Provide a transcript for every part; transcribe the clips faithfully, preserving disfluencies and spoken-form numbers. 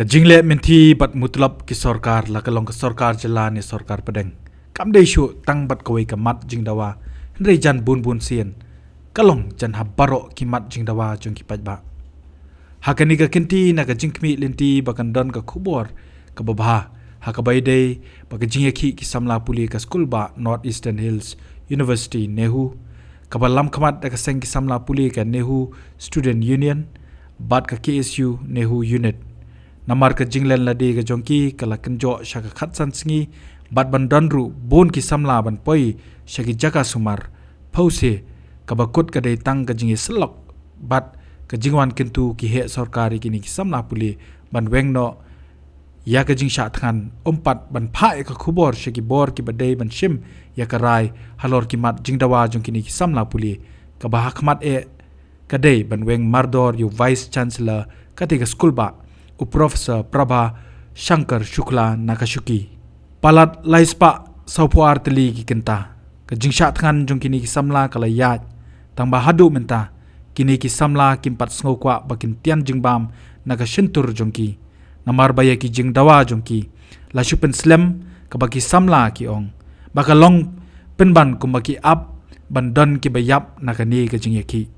Ka jingleh mynthi bad mutlop ki sorkar, la ka long ka sorkar jylla ne sorkar pdeng, kam dei shuh tang bad kawei ka mat jingdawa, hynrei jan bun bun sien ka long jan ha baroh ki mat jingdawa jong ki paidbah. Ha kane ka kynti na ka jingkhmih lynti ba kan don ka khubor kaba bha, ha kaba ïadei bad ka jingïakhih ki samla pule ka skulbah North Eastern Hills University, NEHU, kaba lam khmat da ka seng ki samla pule ka NEHU Student Union bad ka KSU NEHU Unit. Namar ka jinglen lade ka jong ki ka la kynjoh sha ka khatsan sngi, bad ban don ruh bun ki samla ban poi sha ki jaka sumar, phewse kaba kut ka dei tang ka jingïasyllok bad ka jingwan kyntu ki heh sorkar ïa kine ki samla pule ban weng noh ïa ka jingshah thngan, ym pat ban phah ïa ka khubor sha ki bor kiba dei ban shim ïa ka rai halor ki mat jingdawa jong kine ki samla pule. Kaba ha khmat eh ka dei ban weng mardor ïa u Vice Chancellor katei ka skulbah, u Professor Prabha Shankar Shukla, na ka shuki. Palat lai spah sawphew ar tylli ki kynta, ka jingshah thngan jong kine ki samla ka la ïaid, tang ba haduh mynta kine ki samla kim pat sngew kwah ba kin tian jingbam na ka shyntur jong ki. Namar ba ïa ki jingdawa jong ki la shu pynslem, kaba ki samla ki ong ba ka long pynban kumba ki ap ban don kiba ïap na kane ka jingïakhih.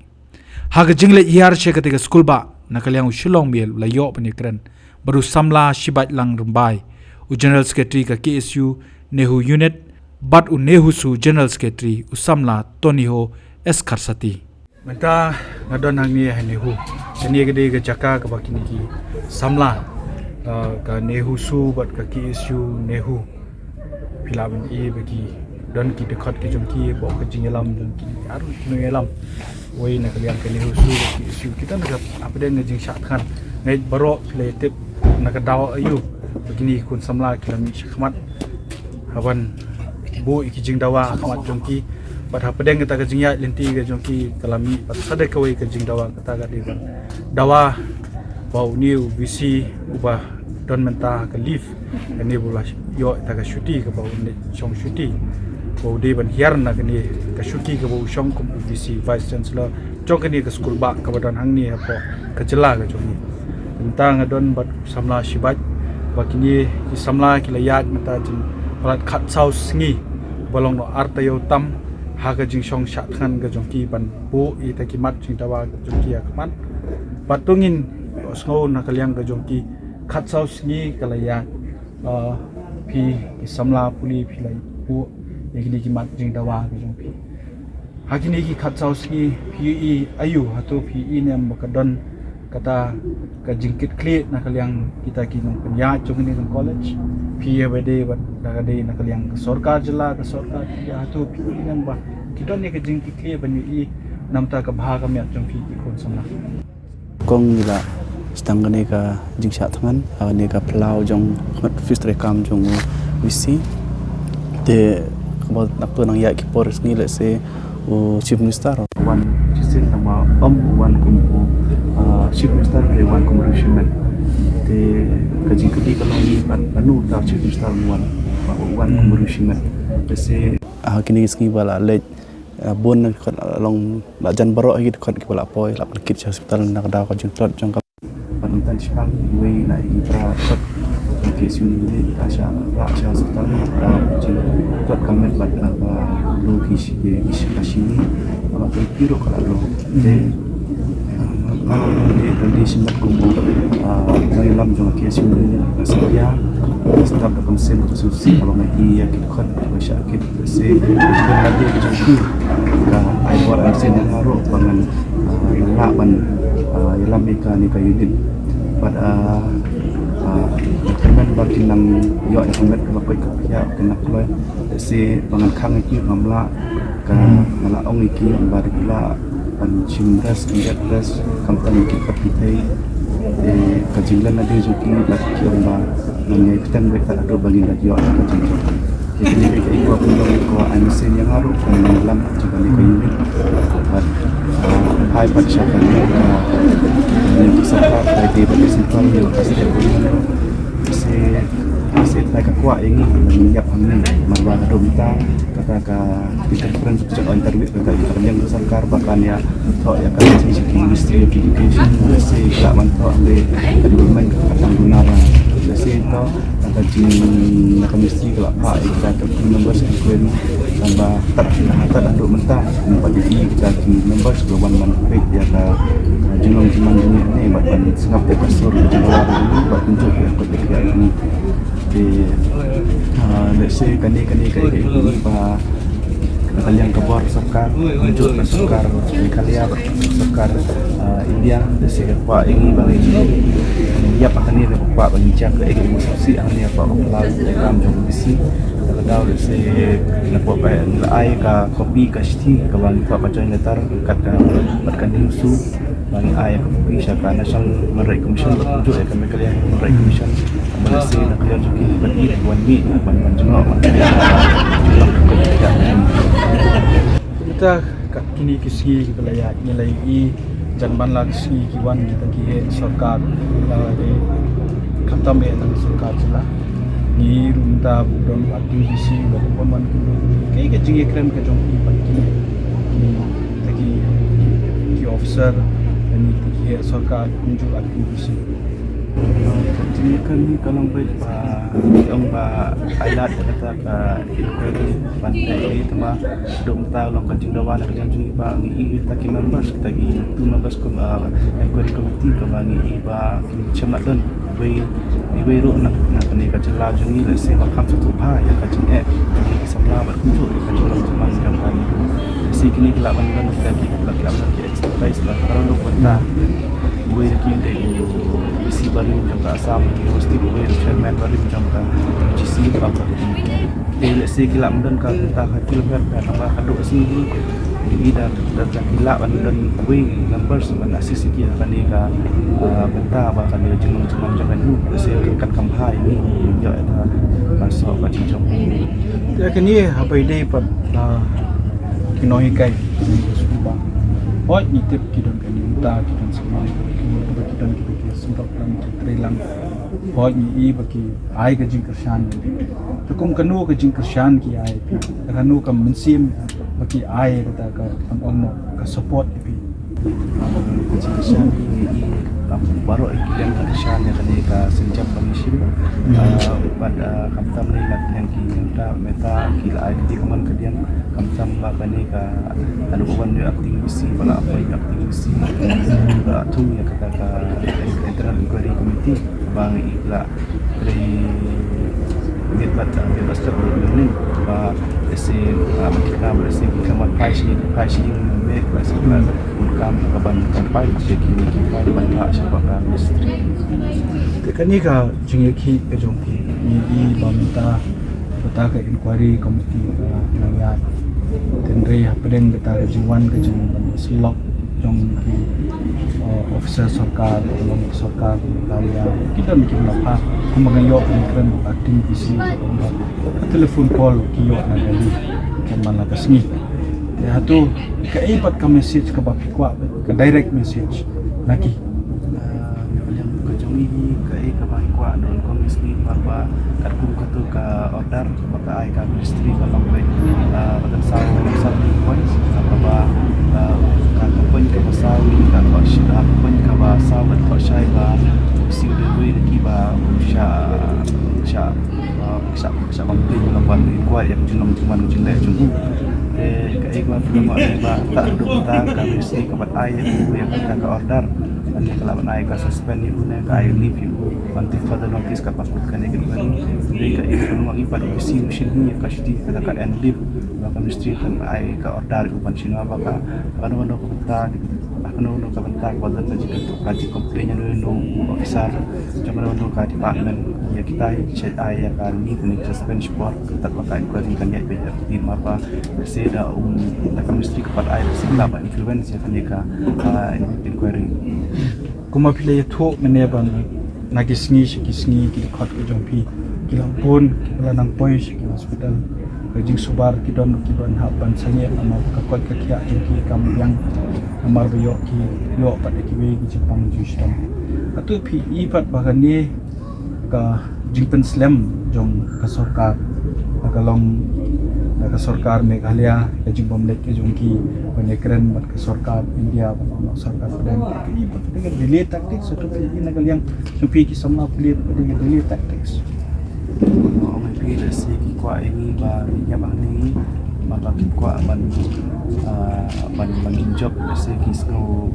Ha ka jingleit hiar sha katei ka skulbah, na ka liang u Shillong Mail u la ïoh ban ïakren bad u samla Shibaitlang Rymbai, u General Secretary ka KSU NEHU Unit, bad u NEHUSU General Secretary, u samla Toniho S Kharsati. Mynta nga don hangne ha NEHU. Kane ka dei ka jaka kaba kine ki samla, uh, ka NEHUSU bad ka KSU NEHU, phi lah ban i ba ki don ki dkhot ki jong ki, bad ka jingïalam jong ki, ar ki nongïalam. Wei na ka liang ka NEHUSU bad ka KSU, kita na ka hapdeng ka jingshah thngan. Nga ngeit baroh phi la tip na ka daw aïu ba kine ki khun samla ki la mih shakhmat ha ban buh ïa ki jingdawa ha khmat jong ki. Bad hapdeng kata ka jingïaid lynti ka jong ki ka la mih bad sa da kawei ka jingdawa, kata ka dei ban dawa ba une u VC uba don mynta ha ka leave, kane ba u la ïoh ïa ka shuti, kaba un leit shong shuti, ba u dei ban hiar na kane ka shuti kaba u shong kum u VC, Vice Chancellor, jong kane ka skulbah kaba don hangne hapoh ka jylla ka jong ngi. Mynta nga don bad u samla Shibait, ba kine ki samla ki la ïaid mynta jingpalat khatsaw sngi, ba long noh ar taïew tam ha ka jingshong shah thngan ka jong ki ban buh ïa kita ki mat jingdawa ka jong ki ha khmat. Bad to ngin sngew na ka liang ka jong ki, khatsaw sngi ka la ïaid, uh, phi ki samla pule phi la buh ïa kine ki mat jingdawa ka jong phi. Ha kine ki khatsaw sngi phi ïohi aïu, hato phi ïohi ne em ba ka don kata ka jingkitkhlieh na ka liang kita ki nongpynïaid jong kane ka college? Phi ïa ba dei ba da ka dei na ka liang ka sorkar jylla, ka sorkar India, hato phi ïohi ne em ba ki don ïa ka jingkitkhlieh ban ïohi namar ka bha ka miat jong phi ki khun samla? Kong, ngi la sdang kane ka jingshah thngan ha kane ka phyllaw jong khmat office treikam jong u VC. Te kaba nangta nang ïaid ki por sngi, let's say u Chief Minister u wan shisien, tang ba ym wan kum u, uh, Chief Minister, te wan kum u riewshimet. Te ka jingkylli ka long, ngi pat, lano uta u Chief Minister u wan, ba u wan kum u riewshimet? Let's say, ha kine ki sngi ba la leit, uh, bun na ki dkhot, long la jan baroh ki dkhot kiba la poi, la pynkit sha hospital na ka daw ka jingtlot jong ka. Bad mynta shiphang iwei na i para dkhot ka KSU Nongpoh ka shah rah sha hospital na ka daw ka jingtlot ka met bad, uh, ba long ki shi, ki shi, ka shi ne, bad ka pyrshah ka la long. Te, uh, ma, ma, ma, ma, ma, shimet kum, uh, nongïalam jong ka KSU Nongpoh, ka Satya, staff da ka mynsiem ka sngewsih ka long ïa ki dkhot ka shah kit. Te, ka lade ka jong ki, ka ai bor ai sien ïa nga ruh ba ngan, ah, ngan lah ban, ah, ïalam ïa kane ka unit. Bad, ah, ah, kyrmen ba kin nang ïoh ïa ka met kaba koit ka khiah, kin nang kloi. Te ba ngan khang ïa ki, ngam lah, ka, nga la ong ïa ki ba dei ki lah ban shim rest, ki bed rest, khamtam ki khot ki thei. Te ka jinglen lade jong ki, ba ki ong ba ngan ïai bteng beit tad haduh ba ngin da ïoh ïa ka jingjop. Te kane ka, ka, ka, ka, ka ai mynsiem ïa nga ruh, ka nongïalam jong kane ka unit. Bad, ah, ai pat sha kane ka, kane ka sorkar, ka dei ba ka central ïa ka state government ruh. Te, te, te ka kwah ïa ngi, ba ngin ïap hangne, namar ba haduh mynta ka Ka interference ka jong interview ka ka liang ka sorkar ba kan ïa thoh ïa ka ministry of education, let's say ka ban thoh hynrei ka development ka tang duna ba, let's say thoh ka jing na ka ministry ka la phah ïa ka team members inquiry. Tang ba tad tad haduh mynta ba dei ka team members ka wan ban peit ïa ka jinglong jingman jong ngi ne ba ban sngap ïa ka sur ka jong ngi ba kumjuh ïa ka. Te let's say kane kane ka ba ka liang ka bor sorkar, kumjuh ka sorkar Meghalaya, sorkar India, let's say ka kwah ïa ngi ba ngi ïap ha kane ka kwah ba ngi jia ka ïa ka sngewsih ha kane ka kwah ka pla ka kam jong bisi. Ka daw let's say na kwah ba la ai ka copy ka shithi ka ba ngi kwah ka joint letter kat ka bad ka news su. Ba ngi ai ka copy sha ka National Human Rights Commission, kumjuh ïa ka Meghalaya Human Rights Commission. Ba let's say na ka liang jong ki ban ïa wan mih ban ban jngoh ban kita kat kine ki sngi ki ba la ïaid ngi la ïohi jan ban la ki sngi ki wan kita ki heh sorkar, la dei khamtam eh tang sorkar jylla. Ngi ruh mynta ba don acting D C ba la pynwan ki ka jingïakren ka jong ki bad ki kita ki ki officer, kita ki heh sorkar kumjuh acting D C. Ka jingïakren ka long beit ba ong ba ai lad kata ka inquiry ban tei tama dong ta long ka jingdawa na ka jingdawa ngi i ta ki members ta ki two members kum inquiry committee ka ba ngi i ba ki chem na don wei i wei ruh na na kane ka jingla jong ngi la si ba kam satu ba ïa ka jingeh ki samla ba kumjuh ïa ka jingla jong man jong ka ngi si kini ki la ban ban ta ki la ki la ban ki exercise ba ka rong ban ta wei ki de si barim jong ka Assam University wei chairman barim jong ka U G C ba ka de le si ki la ban ka ta ka ki la ka ka ba ka do si ni i da da ki la ban ban wei members ban assist ki ka ni ka benta ba ka ni jong jong jong ka ni si ka kam hai ni yo ta ba so ba jong ya ka ni ha bai dei pat ki nonghikai ki sngewbha. Hooid ngi tip ki don ka ni mynta ki don sngewbha ki don ki don ki sngewbha ki don ki trei lang. Hooid ngi i ba ki ai ka jingkyrshan. Te kum kano ka jingkyrshan ki ai phi? Kano ka mynsiem ba ki ai kata ka ong ka support phi? Ka jingkyrshan ki i baroh ki liang ka kyrshan ïa kane ka sienjam ba ngi shim. Bad khamtam ne la ki liang ki liang ta mynta ki la ai ki ka man ka liang khamtam ba kane ka anu ban ïa acting D C ba la appoint acting D C ba thung ïa kata ka internal inquiry committee ba ngi la trei ngit bad ngit bad step ni ba ese ba kita ba ese kita ban pai shi pai shi me ba ese ba kam ka ban kan pai shi ki ni ki pai ban la shi ba ka ministry. Te kane ka jingïakhih ka jong ki ni i ba mynta kata ka inquiry committee ka nang ïaid. Tynrai hapdeng kata ka jingwan ka jingwan syllok jong ki officer sorkar, jong sorkar Meghalaya. Ki don ki mlapha kumba nga ïoh ki kren acting D C kumba telephone call ki ïoh na ka hi ka man la ka sngi. Te hato ka ei pat ka message kaba phi kwah ka direct message na ki. Ka jong i ka ei kaba i kwah don kong i sni marba kat kum katu ka order ba ka ai ka ministry ka long beit ba kan saw saw ni points kaba ka point kaba saw ni ka ko shi da point kaba saw ba ko shai ba si de wi ki ba sha sha sha sha ba pli ba ba ni kwah ïa jingam jingman jingleh jong u. Te ka ei kaba phi ba ta du ta ka ministry kaba ai ïa ka order. Ani ka la ban ai ka suspend ïa u ne ka ai leave ïa u ban tip further notice ka ba kut kane ka ban dei ka ïa ka nong i pat ka si machine hi ka shiti ka ka end leave ba ka ministry kan ai ka order ïa u ban shina ba ka ka nong nong ka ta ka nong nong ka ban ta ka ban ta ji ka ji complain ïa nong officer jong nong nong ka department ïa kita ïa ka ni ka ni suspend sport ka ta ba ka inquiry kan ïa ka di ma ba se da um da ka ministry ka pat ai se la ba influence ïa kane ka inquiry. Kumba phi la ïathuh mynne ba na ki sngi sha ki sngi ki dkhot ka jong phi ki la bun ki la nang poi sha ki hospital. Ka jingsubar ki don ki ban hap ban sangeh namar ka koit ka khiah jong ki kam biang namar ba ïoh ki ïoh pat da kiwei ki jingpang jingshitom. Hato phi i pat ba kane ka jingpynslem jong ka sorkar ka long Ka sorkar Meghalaya, ka jingbym leit ka jong ki ban ïakren bad ka sorkar India, bad ka sorkar pdeng, ka i bad ka delay tactics, shuh shuh ka i na ka liang jong phi ki samla pule, ka dei ka delay tactics. Ong ïa phi, lehse ki kwah ïa ngi ba ngi ïap hangne, ba ki kwah ban, ah, ban, ban jop, lehse ki sngew,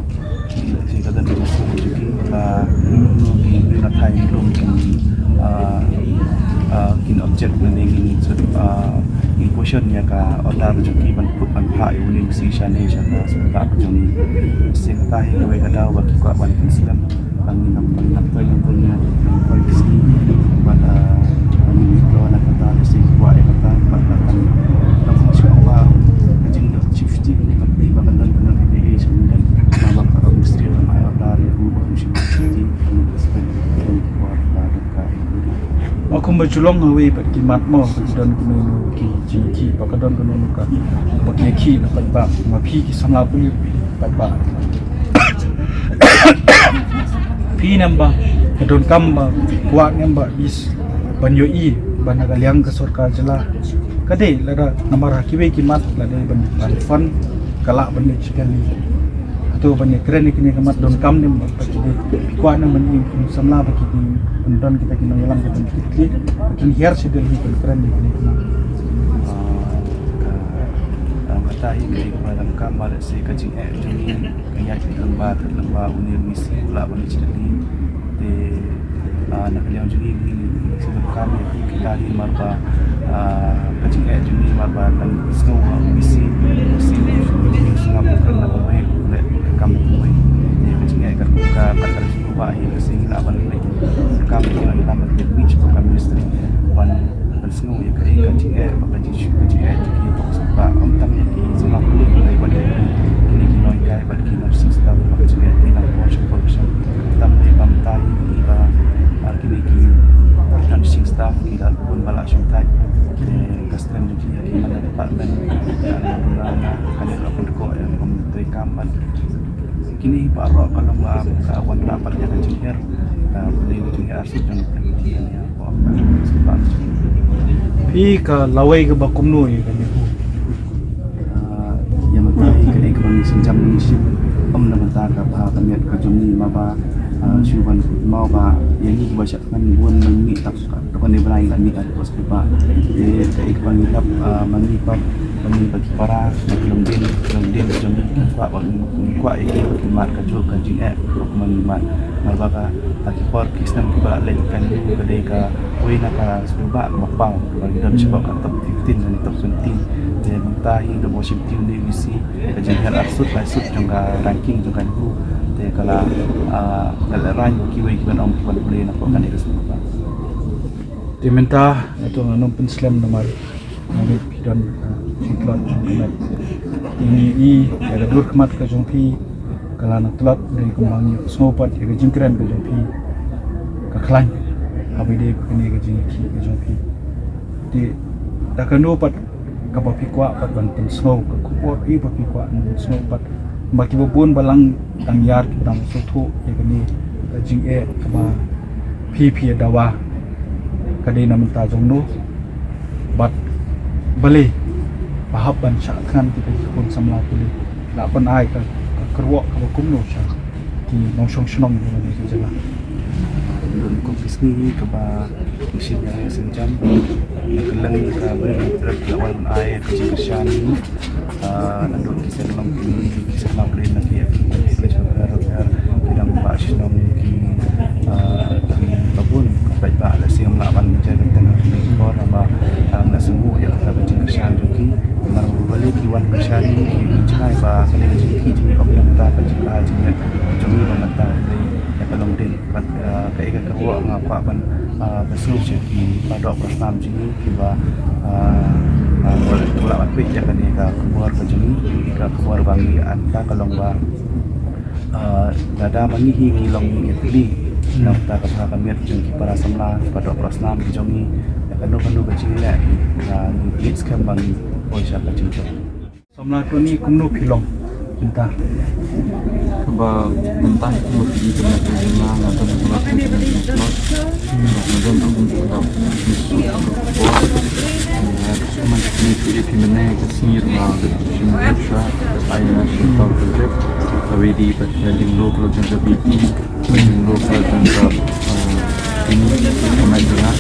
lehse ka don ka sngew jong ki ba, no, ki, ki na thaiñ lum kin, ah, ah, kin object lane kin sort of, ah, kin question ïa ka order jong ki ban put ban phah ïa une u V C shane sha ka seng ka jong ngi. Lehse kata hi kawei ka daw ba ki kwah ban pynslem. Ba ngin ym, ba ngin ym poi, ym poi, ym poi, ym poi, ym poi, bad, ah, ba ngin withdraw na kata, lehse ki kwah ïa kata, bad ba kan, kan shu ba ka jingdon safety ne ka, ba kan don, kan don ka issue ne, ba ka ministry ba ka order ïa u ba ka safety, kan spend, kan kwah ba ka. Ma kumba ju long ha wei pat ki mat mo, ba ki don kino kino ki jingïakhih, ba ka don kano kano ka, ba ki ïakhih na paidbah, ma phi ki samla pule phi paidbah. Phi namar ba ka donkam ba kwah namar ba is ban ïohi ba na ka liang ka sorkar jylla ka dei lada namar ha kiwei ki mat lada ban, ban fund ka lah ban leit sha Delhi. Hato ban ïakren ïa kine ki mat donkam namar ba ki dei kwah namar ba ki samla ba ki dei ban don kita ki nongïalam ki ban kit kit ba kin hiar sha Delhi ban kren ïa kine ki mat. Ah, ah, kata hi ka dei kaba donkam ba lehse ka jingeh jong ngi ka ïaid lyngba, lyngba une u V C u lah ban leit sha Delhi. Te, ah, na ka liang jong ngi, ngi sngewbha ïa kita hi namar ba, ah, ka jingeh jong ngi namar ba kan sngew ba u V C, u V C u sngap u kren na kawei, u leh kam na kawei. Te ka jingeh ka, ka, ka, ka sngewbha hi ka sngewbha ban leh kam ki nongïalam ban leh speech ba ka ministry ban Ban sngew ïa kaei ka jingeh, ba ka jingshu ka jingeh jong ki tok suk ba ym tang ïa ki sngewbha pule ki lei ban ïa ki, kine ki nonghikai bad ki nursing staff ba ka jingeh ki nang por sha por sha. Tam dei ba mynta ïa ki ba, ah, kine ki nursing staff ki la bun ba la shim thait. Te ka strength jong ki ïa ki man la department, ah, la duna na ka lei la pynkoh ïa ka treikam bad kine baroh ka long ba ka wan da pat ïa ka jinghiar, ka pule ka jinghiar arsut jong ka jinghiar. Phi ka lawei kaba kumno ïa ka Nehu? Ah, ïa mynta hi ka dei kaba ngi sngewjam ngi shim. Ym na mynta ka bha ka miat ka jong ngi ma ba, ah, shu ban kut maw ba ïa ngi kiba shah thngan bun ngi mih tak ka, ka ban dei bnai la mih ka pos ka ba. Ïa ka dei kaba ngi lap, ah, ma ngi pap, ma ngi ba ki para, ba ki longdien, ki longdien ka jong ngi, ki kwah ba ngi kwah ïa ki, ki mad ka jong ka jingeh, ruh ma ngi mad. Namar ba ka, ha ki por ki snem kiba la leit ka Nehu ka dei kawei na ka sngewbha kaba paw, ba ngi don shapoh ka top fifteen ne top twenty. Te mynta hi da ba shim tiew ne V C ka jinghiar arsut lai sut jong ka ranking jong ka Nehu. Te ka la, ah, ka la rang ba kiwei ki ban ong ki ban pule na ka kane ka sngewbha. Te mynta nga to nga nym pynslem namar nga mut phi don, ah, shitlot jong ka met. Ngi i ïa ka dur khmat ka jong phi ka la na tlot, dei kumba ngi sngew pat ïa ka jingkren ka jong phi ka khlaiñ. Haba ïadei bad kane ka jingïakhih ka jong phi. Te da kano pat kaba phi kwah pat ban pynsngew, ka khubor ei ba phi kwah ban pynsngew pat, ba kiba bun balang dang ïar ki dang sngewthuh ïa kane ka jingeh kaba phi phi ïa dawa ka dei na bynta jong no bad balei ba hap ban shah thngan kita ki khun samla pule, la ban ai ka, ka kyrwoh kaba kumno sha ki nongshong shnong jong kane ka jylla. Don kum ki sngi kaba ngi shim ïa ka sngewjam, ka leng ka briew ka la wan ai ka jingkyrshan, ah, naduh ki seng long ki, ki seng long ki na ki, ki, ki, ki dang ba shnong ki, ah, ki babun, ba, ba la sing la ban jai ka teng ki por ba, ah, la sngewbha ïa ka jingkyrshan jong ki, mar ba lei ki wan kyrshan ki, ki jngai ba kane ka jingkyrshan jong ki ong ïa ka, ka jingkyrshan jong ki ba mynta ïa ka long dei. Bad, ah, kaei ka kyrwoh nga kwah ban, ah, pynsngew sha ki para doh para snam jong ngi kiba, ah, ah, ba la, ba la peit ïa kane ka khubor ka jong ngi, ka khubor ba ngi ïa anta ka long ba, ah, lada ma ngi hi ngi long ngi ïatylli na bynta ka bha ka miat jong ki para samla, para doh para snam ki jong ngi, ïa kano kano ka jingleh, ah, ngi leit skhem ba ngi poi sha ka jingjop. Samla Tony, kumno phi long mynta? Ba mynta kumno phi, kumno phi long, nga don kumno phi long, nga don kumno phi long. Kumne ki ïa phi mynne ka sngi ruh nga shim dep shuwa, ai nga shim tang ka trip. Kawei dei pat ka Lyngdoh Club jong ka B P, Lyngdoh Club jong ka, eh, ini, ka met jong nga.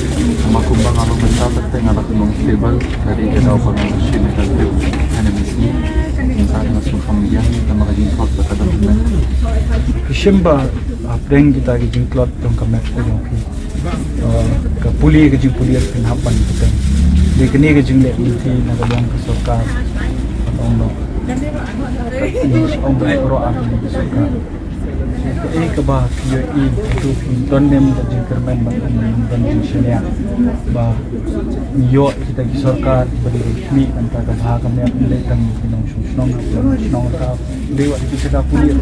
Namar kumba nga long mynta pat te nga la kynmaw stable, ka dei ka daw ba nga shim ka trip. Hynne mynne sngi mynta nga sngewkham ïa namar ka jingtlot ka dang mynne. Phi shim ba hapdeng kita ki jingtlot jong ka met jong phi. Uh, ka pule, ka jingpule phin hap ban kuteng. Dei kane ka jingleh lynti na ka liang ka sorkar. Ban ong noh. Ban ong noh ro ar ka sorkar. Kaei kaba phi ïohi, hato phi don ne em ka jingkyrmen ban ong ban don jingshaniah ba ïoh kita ki sorkar ba dei khmih ban ta ka bha ka miat, dei tang ki nongshong shnong, shnong ka dei wat ki jaka pule.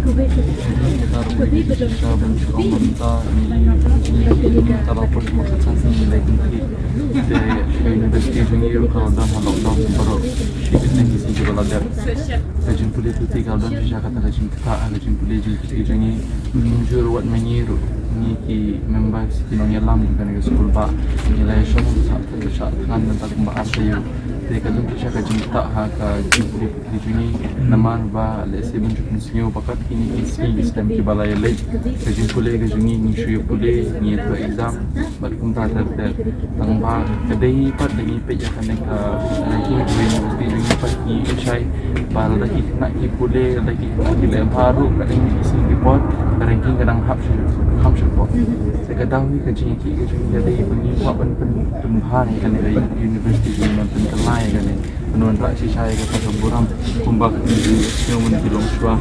Ka ruh ka shisha ban shu ong mynta ni, ni, ni, ni, ta la pun ma ka chan ni, ni, ni, ni. Te university jong ngi ruh ka don ha lockdown baroh shi kyntien ki sngi kiba la dep. Ka jingpule puthi ka don shisha kata ka jingktah ha ka jingpule jong ki jong ngi. Kumjuh ruh wat ma ngi ruh, ngi ki member ki nongïalam jong kane ka skul ba ngi la ïashong sa sa thngan mynta kumba ar taïew. Te ka don shisha ka jingktah ha ka jingpule ki jong ngi, namar ba lehse ban shu pynsngew ba kat kine ki sngi ki snem kiba la ïaleit, ka jingpule ka jong ngi, ngi shu ïa pule, ngi ïa thoh exam bad kumta ter ter. Tang ba ka dei pat da ngi peit ïa kane ka ranking ka university jong ngi pat ngi ïohi shai ba lada ki khynnah ki pule, lada ki khynnah ki leh bha ruh, ka dei ki sngi ki por ka ranking ka dang hap shu, hap shu por. Te ka dei ka jingïakhih ka jong ngi ka dei ba ngi kwah ban pyn, pynbha ïa kane ka university jong ngi, ban pynkylla ïa kane. Ban wanrah shisha ïa kata ka burom kumba ka jingïasngew mynta ki long shuwa.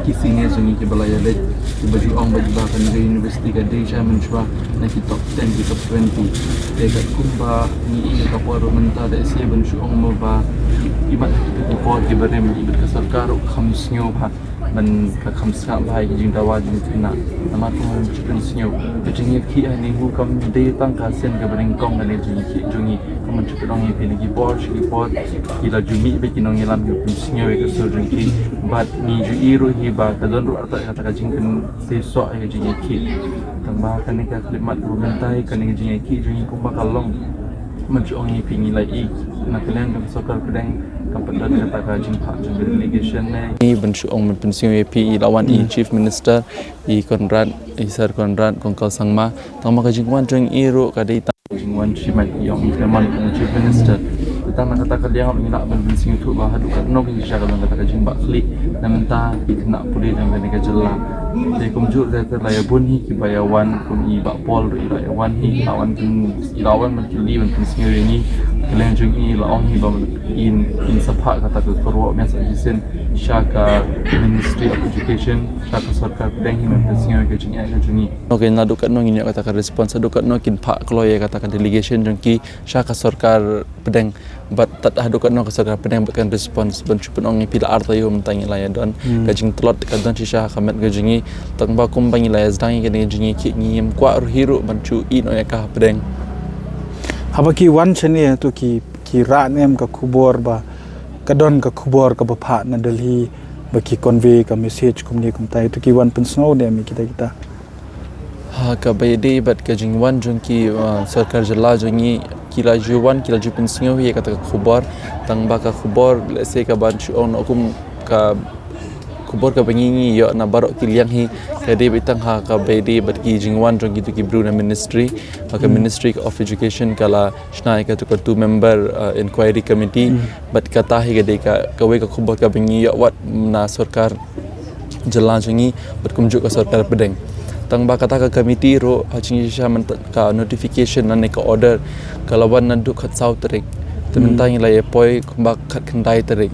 Ki senior jong ngi kiba la ïaleit kiba ju ong ba kiba kane ka university ka dei sha mynshuwa na ki top ten ki top twenty. Te katkum ba ngi ïohi ka por mynta da ïa ban shu ong mo ba imat ki por kiba rim imat ka sorkar ruh kham sngew bha. Ban ka kham sngap bha ïa ki jingdawa jong ki khynnah. Namar kumba ngi ju pynsngew ka jingïakhih ha ngi kam dei tang ka sien kaba nyngkong kane ka jingïakhih jong ngi. Kumba ngi ju pynsngew ïa phi na ki por sha ki por ki la ju mih bad ki nongïalam ki pynsngew ïa ka sur jong ki. Bad ngi ju i ruh hi ba ka don ruh artat kata ka jingpynseisoh ïa ka jingïakhih. Tang ba kane ka khyllipmat kaba mynta kane ka jingïakhih jong ngi kumba ka long. Ban shu ong ïa phi ngi la i na ka liang ka sorkar pdeng ka pynlong kata ka jingphah jong ka delegation ne. Ngi ban shu ong ban pynsngew ïa phi i la wan i Chief Minister i Conrad, i Sir Conrad Kongkal Sangma. Tang ma ka jingwan jong i ruh ka dei tang jingwan shimet i ong i ka man ka Chief Minister. Tang na kata ka liang ngi lah ban pynsngew thuh ba haduh katno ka jingshisha ka long kata ka jingbakla na mynta ki khynnah pule jong kane ka jylla. Te kumjuh te la ïa bun hi kiba ïa wan kum i Bah Paul ruh i la ïa wan hi i la wan pyn I la wan ban kylli ban pynsngew ïa ngi. Ka liang jong i la ong hi ba in, in sa phah kata ka kyrwoh message shisien sha ka Ministry of Education, sha ka sorkar pdeng hi ban pynsngew ïa ka jingeh ka jong ngi. Okay, naduh katno ngin ïoh kata ka response, naduh katno kin phah kloi ïa kata ka delegation jong ki sha ka sorkar pdeng, bad tad haduh katno ka sorkar pdeng bad kan response ban shu pynong ïa phi la ar taïew mynta ngi la ïa don ka jingtlot ka don shisha ha ka met ka jong ngi. Tang ba kumba ngi la ïa sdang ïa kane ka jingïakhih ngi ym kwah ruh hi ruh ban shu ïeh noh ïa ka hapdeng. Haba ki wan shane to ki, ki rah ne em ka khubor ba ka don ka khubor kaba phah na Delhi ba ki convey ka message kumne kumtai to ki wan pynsngew ne em ïa kita kita. Ha kaba ïadei bad ka jingwan jong ki, uh, sorkar jylla jong ngi ki la ju wan ki la ju pynsngew ïa kata ka khubor. Tang ba ka khubor lehse ka ban shu ong noh kum ka khubor kaba ngi ngi ïoh na baroh ki liang hi ka dei beit tang ha kaba ïadei bad ki jingwan jong kito ki briew na ministry. Ha ka Ministry of Education ka la shna ïa katu ka two member, uh, inquiry committee. Bad kata hi ka dei ka kawei ka khubor kaba ngi ïoh wat na sorkar jylla jong ngi bad kumjuh ka sorkar pdeng. Tang ba kata ka committee ruh ha jingshisha mynta ka notification lane ka order ka la wan naduh khatsaw tarik. Te mynta ngi la ïa poi kumba khatkhyndai tarik.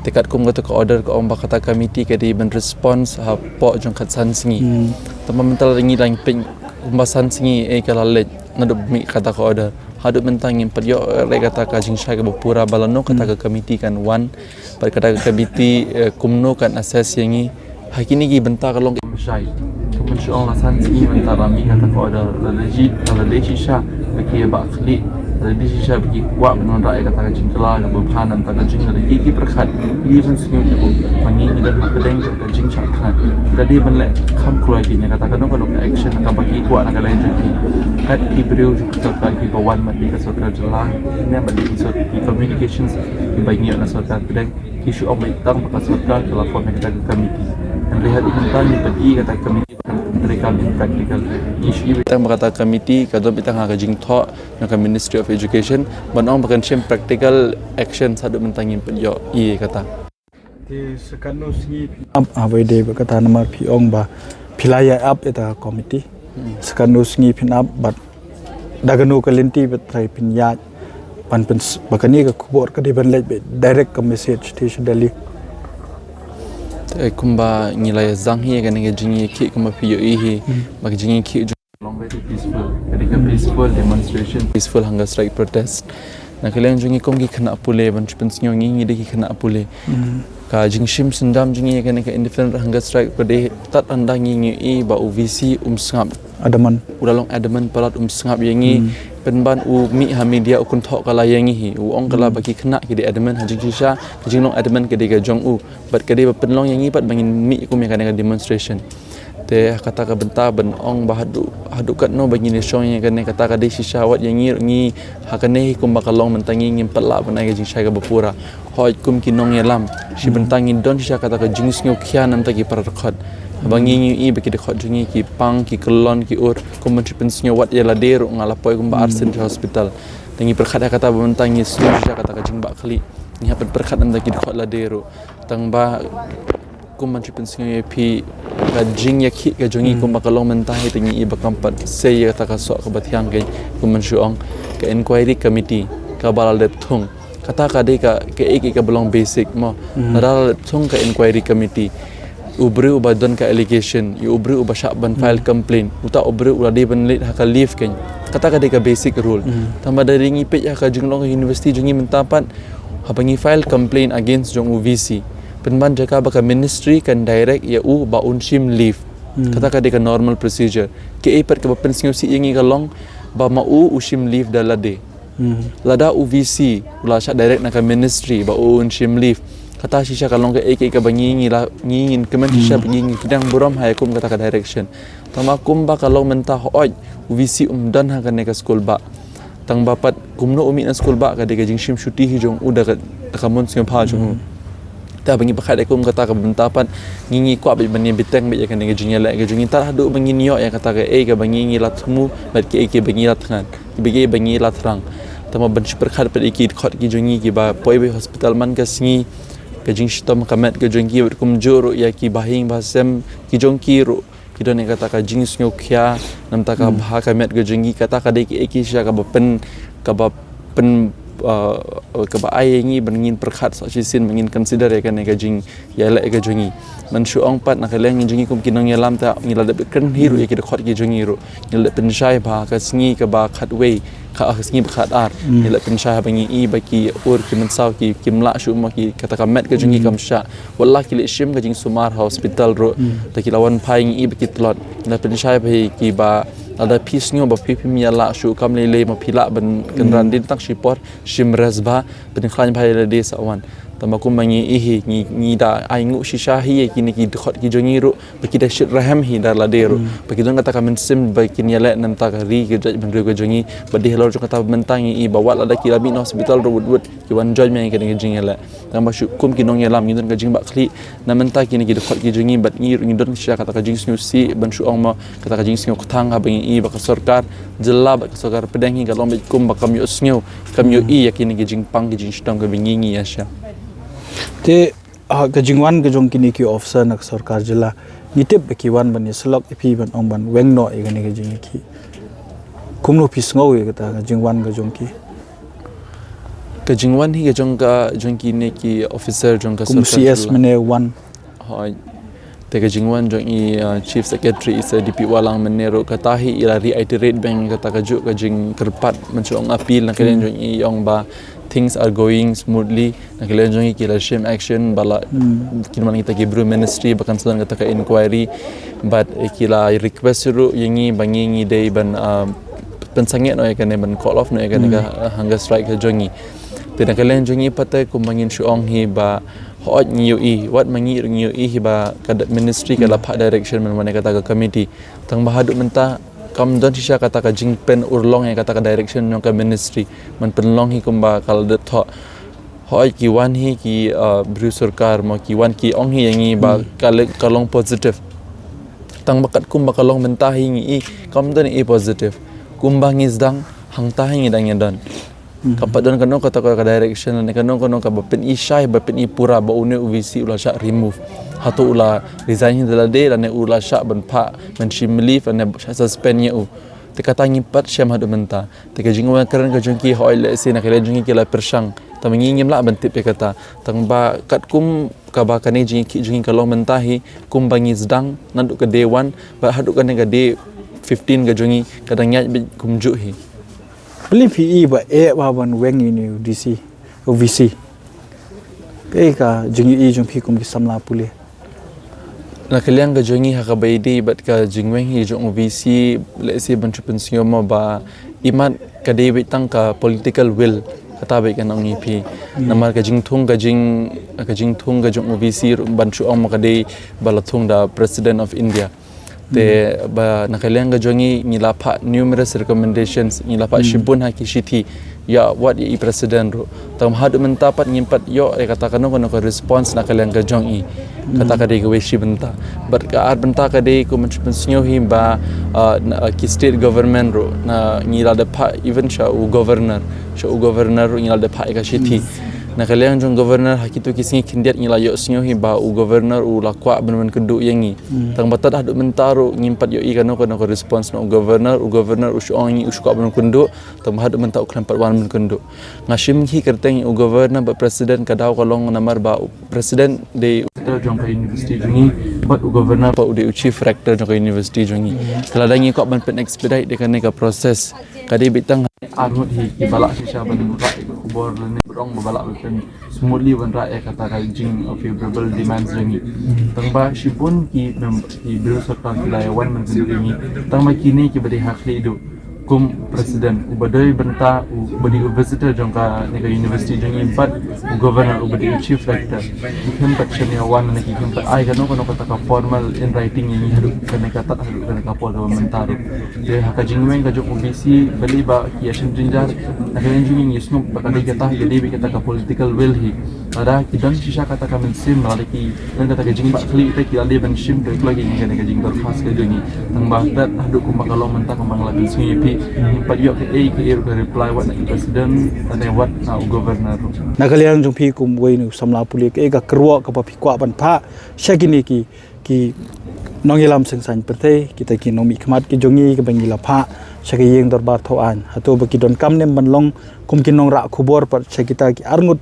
Te katkum kata ka order ka ong ba kata ka committee ka dei ban response hapoh jong khatsan sngi. Tang ba mynta la ngi la pyn kumba san sngi ei ka la leit naduh mih kata ka order. Haduh mynta ngim pat ïoh re kata ka jingshai kaba pura ba lano kata ka committee kan wan bad kata ka committee, eh, kumno kan assess ïa ngi. Ha kine ki bynta ka long ka shai. Kumba shu ong la san sngi mynta la mih kata ka order la leit, la leit shisha ba ki ïa ba khlieh. Te dei shisha ba ki kwah ban wanrah ïa kata ka jingkylla kaba bha namar kata ka jingkylla ki ki pyrkhat ki ban sngew ïa u ba ngi ngi don ha pdeng jong ka jingshah thngan. Ka dei ban leh kham kloi ki ïa kata kano kano ka action kaba ki kwah na ka liang jong ki. Kat ki briew jong ka sorkar kiba wan bad ïa ka sorkar jylla ne bad ïa ki sor- ki communications kiba ngi ïoh na sorkar pdeng ki shu ong ba tang ba ka sorkar ka la form ïa kata ka committee. Hynrei haduh mynta ngi peit ïa kata ka committee ba kan practical in practical. Ngi shu ïa tang ba kata ka committee ka don beit tang ha ka jingthoh na ka Ministry of Education ban ong ba kan shim practical action. Haduh mynta ngim pat ïoh ïa kata. Te sa katno sngi phi ap ha ba ïadei bad kata namar phi ong ba phi la ïa ap ïa kata ka committee. Sa katno sngi phin ap bad da kano ka lynti ba trai phin ïaid ban pyn- ba kane ka khubor ka dei ban leit beit direct ka message te sha Delhi. Te kumba ngi la ïa zang hi ïa kane ka jingïakhih kumba phi ïohi hi ba ka jingïakhih jong long very peaceful. Ka dei ka peaceful demonstration, peaceful hunger strike protest. Na ka liang jong ngi kum ki khynnah pule ban shu pynsngew ngi ngi dei ki khynnah pule. Ka jingshim syndam jong ngi ïa kane ka indefinite hunger strike ka dei tad ynda ngi ngi ïohi ba u VC um sngap. Adamant. U la long adamant palat um sngap ïa ngi. Pynban u mih ha media u kynthoh kylla ïa ngi hi. U ong kylla ba ki khynnah ki dei adamant ha jingshisha ka jinglong adamant ka dei ka jong u. Bad ka dei ba pynlong ïa ngi pat ba ngin mih kum ïa kane ka demonstration. Te ha kata ka bynta ban ong ba haduh haduh katno ba ngin ïa shong ïa kane kata ka dei shisha wat ïa ngi ruh ngi ha kane hi kumba ka long mynta ngi ngim pat lah ban ai ka jingshai kaba pura. Hooid kum ki nongïalam shi bynta ngi don shisha kata ka jingsngewkhia namar ki para dkhot. Haba ngi ngi ïohi ba ki dkhot jong ngi ki pang ki kyllon ki ur kum ban shu pynsngew wat ïa lade ruh nga la poi kumba arsien sha hospital. Te ngi pyrkhat ha kata ba mynta ngi sngew shisha kata ka jingbakla. Ngi hap ban pyrkhat namar ki dkhot lade ruh. Tang ba kum ban shu pynsngew ïa phi ka jingïakhih ka jong ngi kumba ka long mynta hi te ngi i ba kam pat sei ïa kata ka soh kaba thiang ka kum ban shu ong ka inquiry committee kaba la dep thung. Kata ka dei ka ka ei ka ba long basic mo. Lada la dep thung ka inquiry committee u briew uba don ka allegation ïa u briew uba shah ban file complaint uta u briew u la dei ban leit ha ka leave kein. Kata ka dei ka basic rule. Tang ba da ri ngi peit ha ka jinglong ka university jong ngi mynta pat haba ngi file complaint against jong u VC. Pynban jaka ba ka ministry kan direct ïa u ba un shim leave. Kata ka dei ka normal procedure. Ka ei pat kaba pynsngewsih ïa ngi ka long ba ma u u shim leave da lade. Lada u VC u la shah direct na ka ministry ba u un shim leave. Kata shisha ka long ka ei ka ei kaba ngi ngi la ngi ngin kmen shisha ba ngi ngi kdang burom ha ïa kum kata ka direction. Tang ba kumba ka long mynta hooid u VC um don ha kane ka skul ba. Tang ba pat kumno u mih na skul ba ka dei ka jingshim shuti hi jong u da ka da ka mon sngewbha jong u. Te ba ngi pyrkhat ïa kum kata ka bynta pat ngi ngi kwah beit ban ïa bteng beit ïa kane ka jingïaleh ka jong ngi tad haduh ba ngin ïoh ïa kata ka ei kaba ngi ngi la thmu bad ka ei kaba ngi la thngan kaba ei ba ngi la thrang. Tang ba ban shu pyrkhat bad ïa ki dkhot ki jong ngi kiba poi beit hospital man ka sngi ka jingshitom ka met ka jong ki bad kumjuh ruh ïa ki bahaïing bahasem ki jong ki ruh ki don ïa kata ka jingsngewkhia namar ka bha ka met ka jong ngi kata ka dei ki ei ki sha kaba pyn kaba pyn uh, kaba ai ïa ngi ban ngin pyrkhat sa shisien ban ngin consider ïa kane ka jingïaleh ka jong ngi. Man shu ong pat na ka liang ngi jong ngi kum ki nongïalam ta ngi la dep kren hi ruh ïa ki dkhot ki jong ngi ruh ngi la dep pynshai ba ka sngi kaba khatwei ka sngi ba khatar ngi la dep pynshai ba ngi i ba ki ur ki mynsaw ki kim lah shu mo ki kata ka met ka jong ngi kam shah. Wat la ki leit shim ka jingsumar ha hospital ruh. Ta ki la wan phai ngi i ba ki tlot. Ngi la pynshai ba hi ki ba lada phi sngew ba phi phim ïa lah shuh kam lei lei ma phi lah ban kynran din tang shi por shim rest ba pynkhlaiñ ba hi lade sa wan. Tang ba kum ba ngi i hi ngi ngi da ai nguh shisha hi ïa kine ki dkhot ki jong ngi ruh ba ki da shit rahem hi da lade ruh. Ba ki don kata ka mynsiem ba kin ïaleh namar ka ri ka jaid bynriew ka jong ngi ba dei halor jong kata ba mynta ngi i ba wat lada ki la mih na hospital ruh wut wut ki wan join ma ngi ka dei ka jingïaleh. Tang ba shu kum ki nongïalam ngi don ka jingbakla na mynta kine ki dkhot ki jong ngi bad ngi ruh ngi don shisha kata ka jingsngewsih ban shu ong ma kata ka jingsngew kthang haba ngi i ba ka sorkar jylla bad ka sorkar pdeng hi ka long bad kum ba kam ïoh sngew kam ïoh i ïa kine ki jingpang ki jingshitom kaba ngi ngi ïa sha. Te ha ka jingwan ka jong kine ki officer na ka sorkar jylla ngi tip ba ki wan ban ïa slok ïa phi ban ong ban weng noh ïa kane ka jingïakhih. Kumno phi sngew ïa kata ka jingwan ka jong ki? Ka jingwan hi ka jong ka jong kine ki officer jong ka sorkar jylla. Kum CS mynne wan. Hooid. Te ka jingwan jong i uh, chief secretary i Sir D P Wahlang mynne ruh kata hi i la reiterate beit kata ka juh ka jingkyrpad man shu ong appeal na ka liang jong i ong ba things are going smoothly na ka liang jong i ki la shim action ba la kin man kita ki bru ministry ba kan sa don kata ka inquiry bad ki la request ruh ïa ngi ba ngi ngi dei ban uh, pynsangeh noh ïa kane, ban call off noh ïa kane ka, uh, hunger strike ka jong ngi. Te na ka liang jong ngi pat te kumba ngin shu ong hi ba hooid ngi ïohi, wat ma ngi ruh ngi ïohi hi ba ka da-, ministry ka la phah direction ban wan ïa kata ka committee. Tang ba haduh mynta kam don shisha kata ka jingpynurlong ïa kata ka direction jong ka ministry. Man pynlong hi kumba ka la dep thoh. Hooid ki wan hi ki, uh, briew sorkar mo, ki wan ki ong hi ïa ngi ba ka le-, ka long positive. Tang ba katkum ba ka long mynta hi ngi i kam don i positive. Kumba ngi sdang hangta hi ngi dang ïa don. Kam pat don kano kata ka direction ne kano kano kaba pyni shai ba pyni pura ba une u V C u la shah remove. Hato u la resign hi da lade lane u la shah ban phah ban shim leave lane shah suspend ïa u. Te kata ngim pat shem haduh mynta. Te ka jingwan kren ka jong ki hooid lehse na ka liang jong ngi ki la pyrshang. Tang ba ngi ngim lah ban tip ïa kata. Tang ba katkum kaba kane jingïakhih jong ngi ka long mynta hi kumba ngi sdang naduh ka day one bad haduh kane ka day fifteen ka jong ngi ka dang ïaid beit kumjuh hi. Balei phi i ba eh ba ban weng ïa une u D C, u V C? Kaei ka jingïohi jong phi kum ki samla pule? Na ka liang ka jong ngi ha kaba ïadei bad ka jingweng hi jong u V C, lehse ban shu pynsngew mo ba imat ka dei beit tang ka political will, kata beit kan ong ïa phi. Namar ka jingthung ka jing, ka jingthung ka jong u V C ruh ban shu ong mo ka dei ba la thung da President of India. Te ba na ka liang ka jong ngi ngi la phah numerous recommendations, ngi la phah shibun ha ki shithi ïa wat ïa i president ruh. Tang ba haduh mynta pat ngim pat ïoh ïa kata kano kano ka response na ka liang ka jong i. Kata ka dei kawei shi bynta. Bad ka ar bynta ka dei kumba shu pynsngew hi ba, uh, na, uh, ki state government ruh na ngi la dep phah even sha u governor, sha u governor ruh ngi la dep phah ïa ka shithi. Na ka liang jong governor ha kito ki sngi khyndiat ngi la ïohsngew hi ba u governor u la kwah ban wan kynduh ïa ngi. Tang ba tad haduh mynta ruh ngim pat ïohi kano kano ka response na u governor, u governor u shu ong ïa ngi u shu kwah ban kynduh, tang ba haduh mynta u khlem pat wan ban kynduh. Nga shim hi kyrteng ïa u governor bad president ka daw ka long namar ba u president dei u vizitor jong ka university jong ngi bad u governor pat u dei u chief rector jong ka university jong ngi. Te lada ngi kwah ban pyn expedite ïa kane ka process ka dei beit tang arngut hi kiba lah shisha ban rah ïa ka khubor lane ba ong ba lah ban pyn smoothly ban rah ïa kata ka jing, uh, favorable demands jong ngi. Tang ba shibun ki mem-, ki briew sorkar ki la ïa wan ban kynduh ïa ngi. Tang ba kine kiba dei ha khlieh duh kum president uba dei bynta u, uba dei u vizitor jong kane ka university jong ngi bad u governor uba dei u chief rector. Ki khlem pat shaniah wan ne ki khlem pat ai kano kano kata ka formal in writing ïa ngi haduh kane ka tad haduh kane ka por kaba mynta ruh. Te ha ka jingweng ka jong u V C balei ba ki ïa shim jynjar, na ka liang jong ngi ngi sngewthuh ba ka dei kata, ka dei beit kata ka political will hi. Lada ki don shisha kata ka mynsiem, lada ki don kata ka jingbakla te ki la dei ban shim da khlem ki ngi kane ka jingdorkhas ka jong ngi. Tang ba tad haduh kumba ka long mynta kumba nga la pynsngew ïa phi, ngim pat ïoh kaei kaei ruh ka reply wat na ki president lane wat na u governor ruh. Na ka liang jong phi kum uwei na u samla pule, kaei ka kyrwoh kaba phi kwah ban phah sha kine ki ki nongïalam seng saiñ pyrthei, kita ki nongmihkhmat ki jong ngi kiba ngi la phah sha ki ïing dorbar thaw aiñ. Hato ba ki donkam ne em ban long kum ki nongrah khubor pat sha kita ki arngut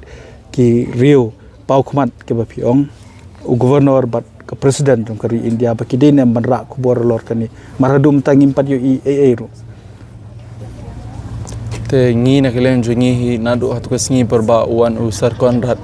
ki riew paw khmat kiba phi ong u governor bad ka president jong ka ri India ba ki dei ne em ban rah khubor halor kane? Namar haduh mynta ngim pat ïohi ei ei ruh. Te ngi na ka liang jong ngi hi naduh hato ka sngi por ba u wan u Sir Conrad,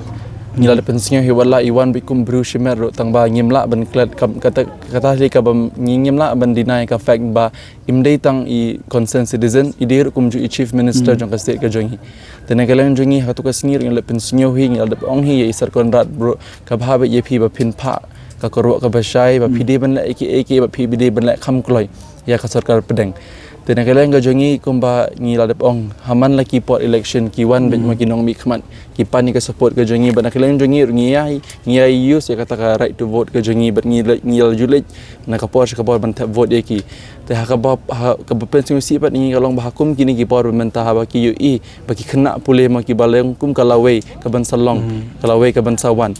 ngi la dep pynsngew hi wat la i wan beit kum briew shimet ruh tang ba ngim lah ban klet kam, kata, kata hi kaba ngi ngim lah ban deny ka fact ba im dei tang i concerned citizen, i dei ruh kumjuh i chief minister jong ka state ka jong ngi. Te na ka liang jong ngi hato ka sngi ruh ngi la dep pynsngew hi, ngi la dep ong hi ïa i Sir Conrad ruh, ka bha beit ïa phi ba phin phah ka kyrwoh kaba shai ba phi dei ban leh ïa kiei kiei ba phi dei ban leh kham kloi ïa ka sorkar pdeng. Te na ka liang ka jong ngi kumba ngi la dep ong, ha man la ki por election ki wan beit ma ki nongmihkhmat, ki pan ïa ka support ka jong ngi bad na ka liang jong ngi ruh ngi ïa, ngi ïa use ïa kata ka right to vote ka jong ngi bad ngi la, ngi la ju leit na ka por sha ka por ban thep vote ïa ki. Te ha kaba, ha kaba pynsngewsih pat ngi ka long ba ha kum kine ki por ba mynta haba ki ïohi ba ki khynnah pule ma kiba long kum ka lawei kaban sa long, ka lawei kaban sa wan.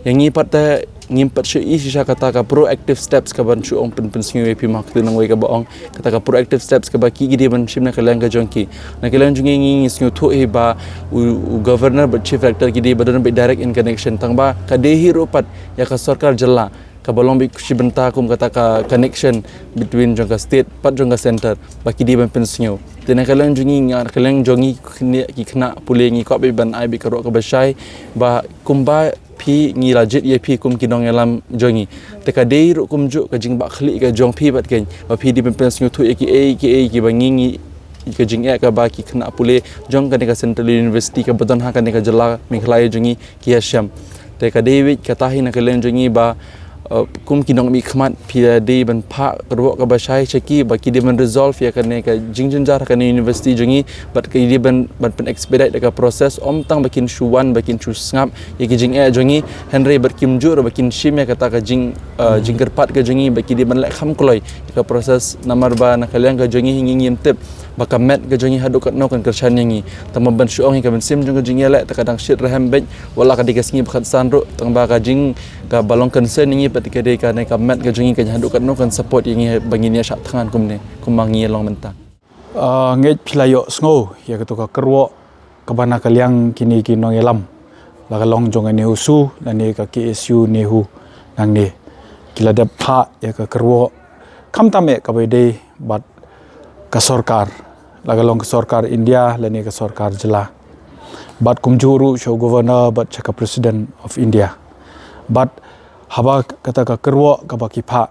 Ïa ngi pat te ngim pat shu i shisha kata ka proactive steps kaban shu ong pyn, pynsngew ïa phi ma kata nongwei kaba ong kata ka proactive steps kaba ki, ki dei ban shim na ka liang ka jong ki. Na ka liang jong ngi ngi sngewthuh hi ba u, u governor bad chief rector ki dei ba don beit direct in connection tang ba ka dei hi ruh pat ïa ka sorkar jylla kaba long beit shi bynta kum kata ka connection between jong ka state bad jong ka center ba ki dei ban pynsngew. Te na ka liang jong ngi, na ka liang jong ngi ki khynnah pule ngi kwah beit ban ai beit ka kyrwoh kaba shai ba kumba phi ngi la jied ïa phi kum ki nongïalam jong ngi. Te ka dei ruh kumjuh ka jingbakla ka jong phi bad kein ba phi dei ban pynsngewthuh ïa kiei kiei kiba ngi ngi ka jingeh kaba ki khynnah pule jong kane ka Central University kaba don ha kane ka jylla Meghalaya jong ngi ki ïa shem. Te ka dei wei kata hi na ka liang jong ngi ba, uh, kum ki nongmihkhmat phi ïa dei ban phah ka ruh kaba shai sha ki ba ki dei ban resolve ïa kane ka jingjynjar ha kane university jong ngi, bad ki dei ban, ban pyn expedite da ka process, ym tang ba kin shu wan ba kin shu sngap ïa ki jingeh jong ngi, hynrei bad kim ju ruh ba kin shim ïa kata ka jing, uh, jingkyrpad ka jong ngi ba ki dei ban leh kham kloi ïa ka process. Namar ba na ka liang ka jong ngi hi ngi ngim tip ba ka met ka jong ngi haduh katno kan kyrshan ïa ngi. Tang ba ban shu ong ïa ka mynsiem jong ka jingïaleh te ka dang shit rhem beit, wat la ka dei ka sngi ba khatsan ruh, tang ba ka jing kaba long concern ïa ngi pat ka dei kane ka met ka jong ngi kan haduh katno kan support ïa ngi ba ngin ïa shah thngan kumne kumba ngi ïa long mynta. Ah, ngeit phi la ïohsngew ïa kato ka kyrwoh kaba na ka liang kine ki nongïalam, la ka long jong ka NEHUSU lane ka KSU NEHU nangne, ki la dep phah ïa ka kyrwoh khamtam eh kaba ïadei bad ka sorkar, la ka long ka sorkar India lane ka sorkar jylla, bad kumjuh ruh sha u Governor bad sha ka President of India. Bad haba kata ka kyrwoh kaba ki phah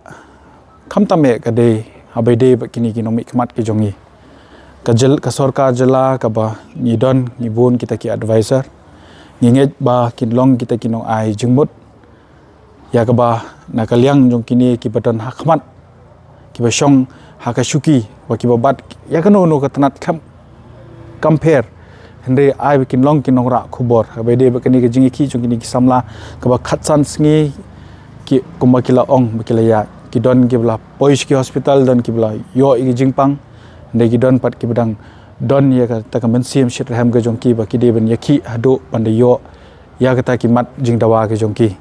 khamtam eh ka dei haba ïadei bad kine ki nongmihkhmat ki jong ngi, ka jyl-, ka sorkar jylla kaba ngi don, ngi bun kita ki advisor, ngi ngeit ba kin long kita ki nongai jingmut ïa kaba na ka liang jong kine kiba don ha khmat, kiba shong ha ka shuki, ba kiba bat ïa kano kano ka tnat kam, kam pher, hynrei ai ba kin long ki nongrah khubor. Haba ïadei bad kane ka jingïakhih jong kine ki samla kaba khatsan sngi, ki, kumba ki la ong ba ki la ïaid, ki don kiba la poi sha ki hospital, don kiba la ïoh ïa ki jingpang, hynrei ki don pat kiba dang don ïa kata ka mynsiem shit rhem ka jong ki ba ki dei ban ïakhih haduh ban da ïoh ïa kata ki mat jingdawa ka jong ki.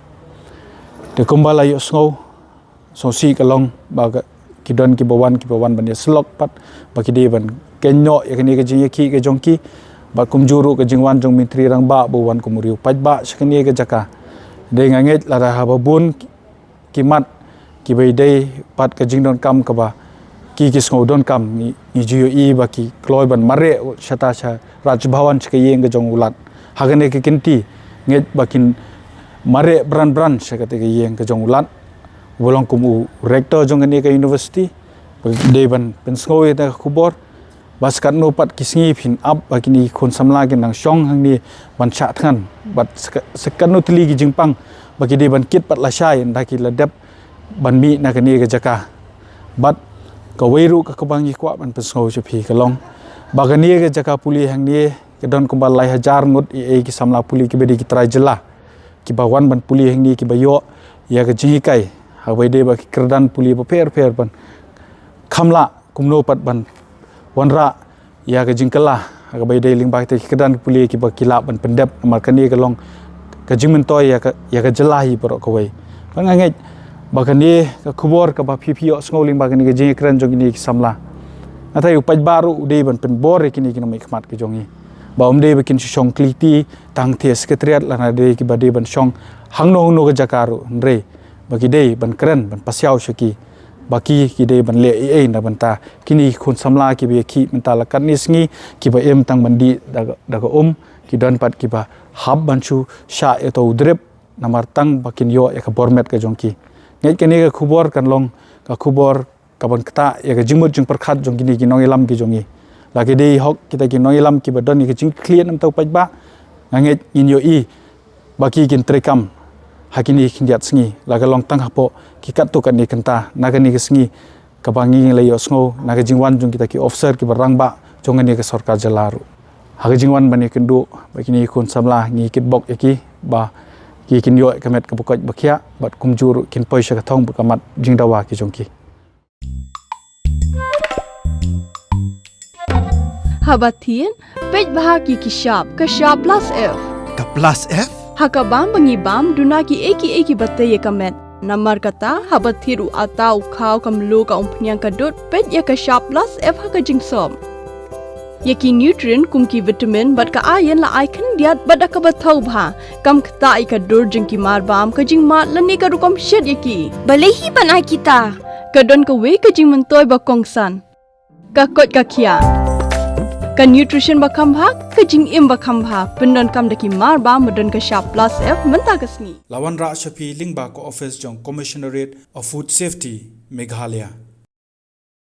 Te kumba la ïohsngew, sngewsih ka long ba ka, ki don kiba wan, kiba wan ban ïasyllok pat ba ki dei ban kynnoh ïa kane ka jingïakhih ka jong ki, bad kumjuh ruh ka jingwan jong Myntri Rangbah ba u wan kum u riew paidbah sha kane ka jaka. Dei nga ngeit lada haba bun ki mat kiba ïadei bad ka jingdonkam kaba ki, ki sngew donkam, ngi, ngi ju ïohi ba ki kloi ban mareh shata sha Raj Bhavan sha ka ïing ka jong u Lat. Ha kane ka kynti ngeit ba kin mareh bran bran sha kata ka ïing ka jong u Lat, ba long kum u rector jong kane ka university, ba dei ban pynsngew ïa ka khubor, ba sa katno pat ki sngi phin ap ba kine ki khun samla kin nang shong hangne ban shah thngan, bad sa ka-, sa katno tylli ki jingpang ba ki dei ban kit pat lashai ynda ki la dep ban mih na kane ka jaka. Bad kawei ruh ka kaba ngi kwah ban pynsngew sha phi ka long ba kane ka jaka pule hangne ka don kumba lai hajar ngut ïa, ïa ki samla pule kiba dei ki trai jylla, kiba wan ban pule hangne, kiba ïoh ïa ka jinghikai haba ïadei bad ki kyrdan pule bapher bapher ban kham lah kumno pat ban wanrah ïa ka jingkylla ha kaba ïadei lyngba kita ki kyrdan pule kiba ki lah ban pyndep, namar kane ka long ka jingmyntoi ïa ka, ïa ka jylla hi baroh kawei. Bad nga ngeit ba kane ka khubor kaba phi, phi ïohsngew lyngba kane ka jingïakren jong kine ki samla, nga tharai u paidbah ruh u dei ban pynbor ïa kine ki nongmihkhmat ki jong ngi ba ym dei ba kin shu shong kylli tang ha Secretariat lane dei kiba dei ban shong hangno hangno ka jaka ruh, hynrei ba ki dei ban kren, ban pasiaw sha ki ba ki, ki dei ban leh ei ei na bynta kine ki khun samla kiba ïakhih mynta la katne sngi, kiba im tang ban dih da ka, da ka um, ki don pat kiba hap ban shu shah ïa uto u drip namar tang ba kin ïoh ïa ka bor met ka jong ki. Ngeit kane ka khubor kan long ka khubor kaban ktah ïa ka jingmut jingpyrkhat jong kine ki nongïalam ki jong ngi. La ki dei hok kita ki nongïalam kiba don ïa ka jingkitkhlieh na bynta u paidbah, nga ngeit ngin ïohi ba ki kin treikam ha kine ki khyndiat sngi, la ka long tang hapoh ki katto katne kynta na kane ka sngi kaba ngi la ïohsngew na ka jingwan jong kita ki officer kiba rangbah jong kane ka sorkar jylla ruh. Ha ka jingwan ban ïakynduh bad kine ki khun samla, ngi kitbok ïa ki ba ki kin ïoh ïa ka met kaba koit ba khiah bad kumjuh ruh kin poi sha ka thong bad ka mat jingdawa ki jong ki. Haba thied, peit bha ki, ki shap, ka shap plus F. Ka plus F? Ha ka bam ba ngi bam, duna kiei kiei kiba tei ïa ka met. Namar kata, haba thied u atta, u khaw, ka mluh, ka umphniang, ka dud, peit ïa ka shap plus F ha ka jingsop. Ïa ki nutrient kum ki vitamin bad ka iron la ai khyndiat bad da kaba thaw bha. Kam ktah ïa ka dur jong ki mar bam, ka jingmad lane ka rukom shet ïa ki. Balei hi ban ai kita? Ka don kawei ka jingmyntoi ba kongsan. Ka koit ka khiah. Ka nutrition ba kham bha, ka jingim ba kham bha. Pyndonkam da ki mar bam ba don ka shap plus F mynta ka sngi. La wanrah sha phi lyngba ka office jong Commissionerate of Food Safety, Meghalaya.